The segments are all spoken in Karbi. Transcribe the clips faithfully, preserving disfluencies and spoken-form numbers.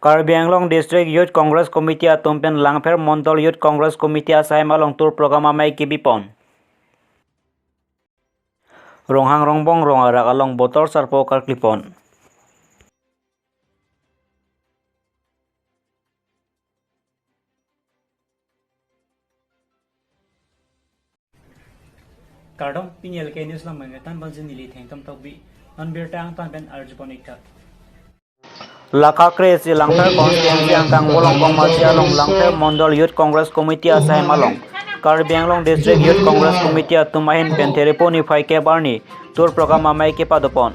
Karbi Anglong District Youth Congress Committee atum pen Langpher Mondol Youth Congress Committee asai along tour program amei kebipon. Ronghang Rongbong rong arak along botor sarpo karklipon. Kardom, pini L K News along mengketan banjin neli Thengtom Tokbi, non birta angtan pen arjupon iktha. Lakha kre-isi Langpher constituency angkang Bolong Komaji along Langpher Mondol Youth Congress Committee asai along Karbi Anglong District Youth Congress Committee atum ahin pen Thereponi phai kep arni tour program amei kepadopon.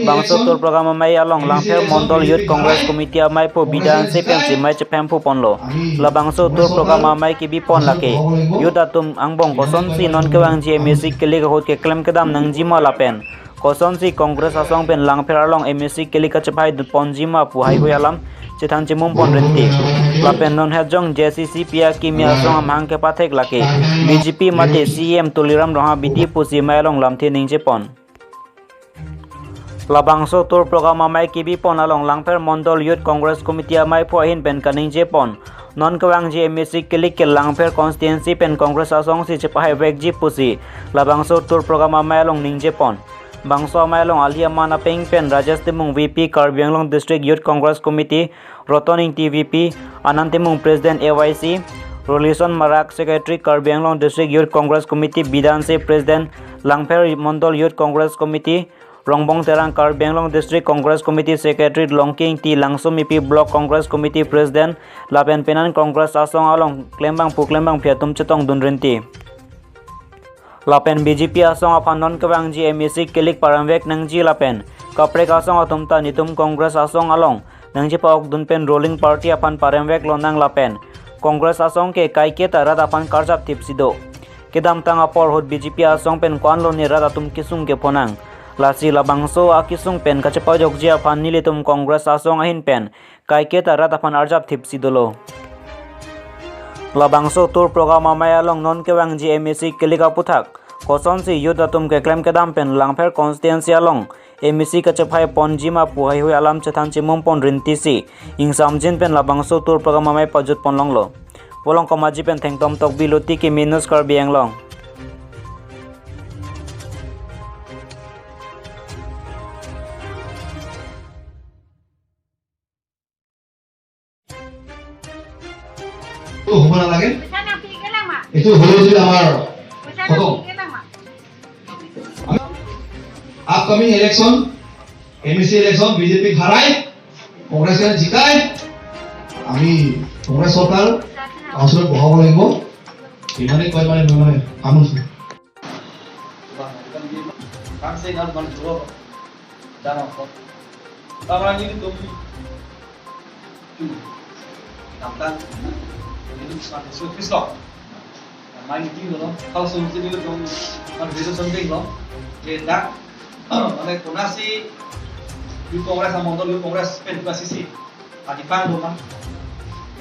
Bangso tour program amei along Langpher Mondol Youth Congress Committee ameiphu Bidanse pensi mei chephemphu ponlo. Labangso tour program amei kebipon lake youth atum angbong kosonsi non kevangji M A C kilik ahut keklem kedam nangjima lapen kosonsi Congress asong pen Langpher along M A C kilik kachephai ponjima pu haihui alam chethan chemum pon rinti. Lapen non hejong J C C P akimi asong amahang kepathek lake B J P mate C E M Tuliram Ronghang abidi pusi mei along lamthe ningjepon. Labangso tour program amei kebipon along Langpher Mondol Youth Congress Committee ameiphu ahin pen kaningjepon, non kevangji M A C kilik ke Langpher constituency pen Congress asongsi chepahai vekji pusi labangso tour program amei along ningjepon. Bangso amei along ali aman apeng pen Rajesh Timung V P Karbi Anglong District Youth Congress Committee, Roton Ingti V P, Anand Timung President A Y C, Rolison Marak Secretary Karbi Anglong District Youth Congress Committee, Bidanse President Langpher Mondol Youth Congress Committee, Rongbong Terang Karbi Anglong District Congress Committee Secretary, Longki Ingti Langsomipi Block Congress Committee President, lapen penan Congress asong along klembangphu klembangphi atum chetongdun rinti. Lapen B J P asong aphan non kevangji M A C kilik paremvek nangji lapen kaprek asong atum ta netum Congress asong along nangchepa-ok dun pen ruling party aphan paremvek lonang lapen Congress asong ke kaiketa rat aphan karjap thipsi do. Kedamtang apor ahut B J P asong pen ko-anlo ne rat atum kesung kepho nang. Lasi labangso akesung pen kachepajokji aphan nelitum Congress asong ahin pen kaiketa rat aphan arjap thipsi dolo. Labangso tour program amei along non kevangji M A C kilik aphuthak kosonsi youth atum keklem kedam pen Langpher constituency along M A C kachephai ponjima pu haihui alam chethan chemum pon rintisi ingsamjin pen labangso tour program amei pajut pon longlo. Bolong Komaji pen Thengtom Tokbi, Luti Kimi News, Karbi Anglong. এইটো হ'ব নালাগে। এইটো হ'লে যদি আমাৰ খতম। Upcoming election, M A C election BJP হাৰাই, কংগ্ৰেছে জিকাই, আমি কংগ্ৰেছ চৰকাৰ কাউন্সিলত বহাব লাগিব। ইমানেই কৈ মানে মই মানে সামৰিছোঁ। Tamrani tum tu namtang ini semua Islam. Main meeting dolo, kalau solusi dulu dong, kan video something dong. Jadi dak, mana konasi di Kongres, Mondol di Kongres, pen konasi si, adi pang dong kan,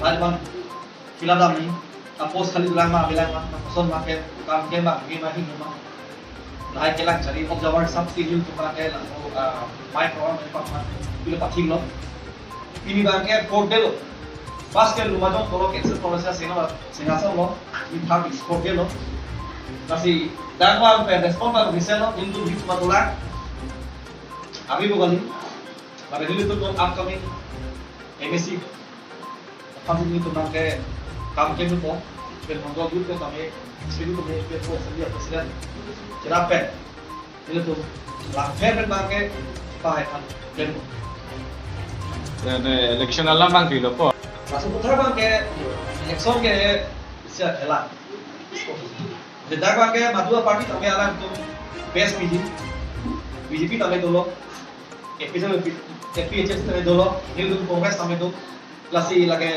lain bang, kila dami, tapos kali bilang ma, bilang ma, tapos ma ke, kam ke ma, ke ma, hing ma. Lahai kelang chari observer sab senior tu pernah ke lalu, ah, mai program ni pak man, bila pathing lo. Ini bang ke fourth day lo. Pas ke Lumajong Polo Cancel College sena, sena sa lo, ini third fourth day lo. Kasi dagwa pe respond bang resell lo, ini tu big matulak. Abi bukan ini. Pada ini tu upcoming M A C. Aphan nelitum bang ke kam ke po, pen Mondol youth ke kami, sini kami ke po, sini apa sila. Kira pen, nelitum Langpher pen bang ke, pahai kan, pen. Dan, eh, election alam bang kilo po. Masuk putar bang ke, election ke, siya elang. Jadi dak bang ke, madua party kami alang tu, P S P G, B J P kami dolo. A P H L, A P H L tame dolo, nelitum Congress tame do, lasi lake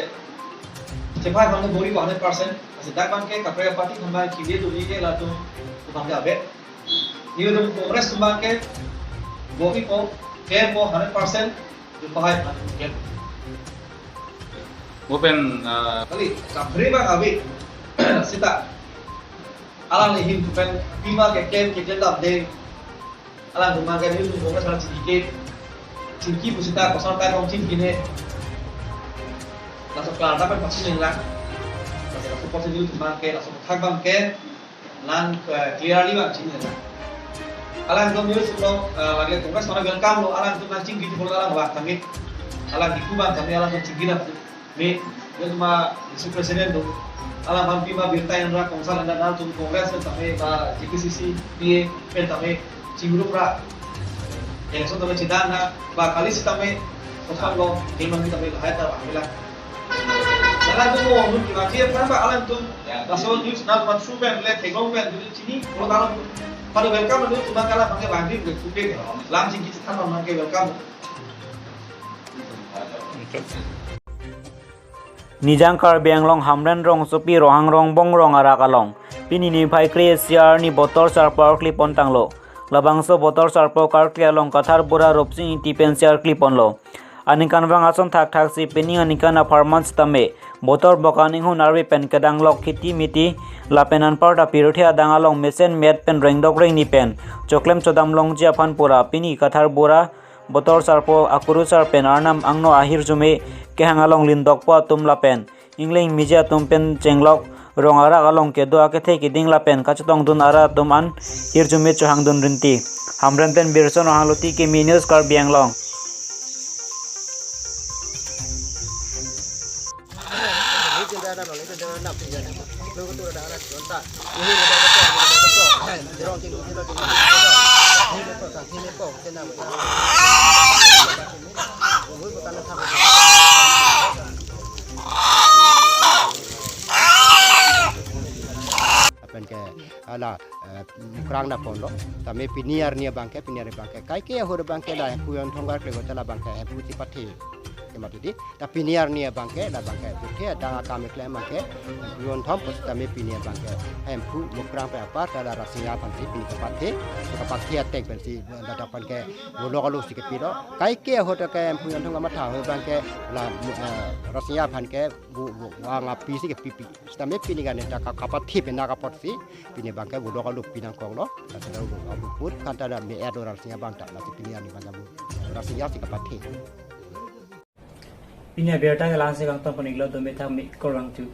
chepai bang bori ko hundred percent, lasi dak bang ke kaprek party tame kili tu ni ke latum tu bang ke abe. Nelitum Congress tu bang ke bori ko, ke ko hundred percent, tu pahai bang ke. Open, uh, kali, kaprek bang abe, sita. Alang ni hin tu pen, pima ke kem ke kem dam de. Alang rumah gari itu rumah salah sedikit. Chingki pusita kosong kai kong chingki ne. Ada pen pachini lang. Laso support news abang ke, laso thak abang ke, lang, eh, clearly abang chini lang. Alangtum news lo, eh, lagi Congress mana welcome lo, alangtum nangchingki pon alang abang tame. Alang iku abang tame, alangtum chingki na. Me, ya cuma vice president tu. Alangphan pima birta yang ra kongsa landa nangtum Congress pen tame ba J P C C, P A pen tame chingrum ra. Election tame chedang na ba kali sitame kosong lo, kemang tame lahai ta bang bilang. Alangtum mo nun kima kiyam kan ba alangtum. Laso news na teman su pen le theklong pen dulu chini, kalau kalau pada welcome dulu cuma kalang pakai bangdim ke sudah ke. Lang chingki chethan pakai welcome. Nijang Karbi Anglong Hamren rongsopi Rohang Rongbong rong arak along pini niphai kre-isi arni botor sarpo arkli pon tanglo. Labangso botor sarpo karkli along Kathar Bura Rupsing Ingti pensi arkli ponlo. Aningkanvang ason thakthak si pining aningkan apharman sitame botor bokan inghun arve pen kedang lok khiti miti lapen anparta pirthe adang along mesen me-et pen rengdok rengni pen choklem chodam longji aphan pura pini Kathar Bura botor sarpo akurusar pen arnam angno ahirjume kehang along lindokpo atum lapen ingleng miji atum pen chenglok rong arak along kedo akethe keding lapen kachetongdun arat atum an hirjume chohangdun rinti. Hamren pen Birson Rohang Luti, Kimi News, Karbi Anglong. Lapen ke ala, eh, mukrang na ponlo. Tame pini arni abang ke, pini arni abang ke. Kaike ahut abang ke la Hemphu Yonthong karkli ko ta labang ke Hemphu si pathe. Kemati di. Ta pini arni abang ke, labang ke puthe, ta akam keklem abang ke, Hemphu Yonthong pusitame pini abang ke, Hemphu mukrang pen apar, ta la Rasinja aphan si pini kapathe, kapathe atek pensi, la ta aphan ke, golok along si kepilo, kaike ahut ke Hemphu Yonthong kamatha ahut abang ke, la, eh, Rasinja aphan ke, bu, bu, wang api si kepipi, sitame pini gane ta ka-, kapathe pen na kapot si, pini abang ke, golok along pinang konglo, ta ta golok along put, kan ta la me-et lo Rasinja abang ta, la si pini arni abang ke bu, Rasinja si kapathe. Pini abirta ke la-ansi kangton pon-iklo, dome thang me kor vangthu.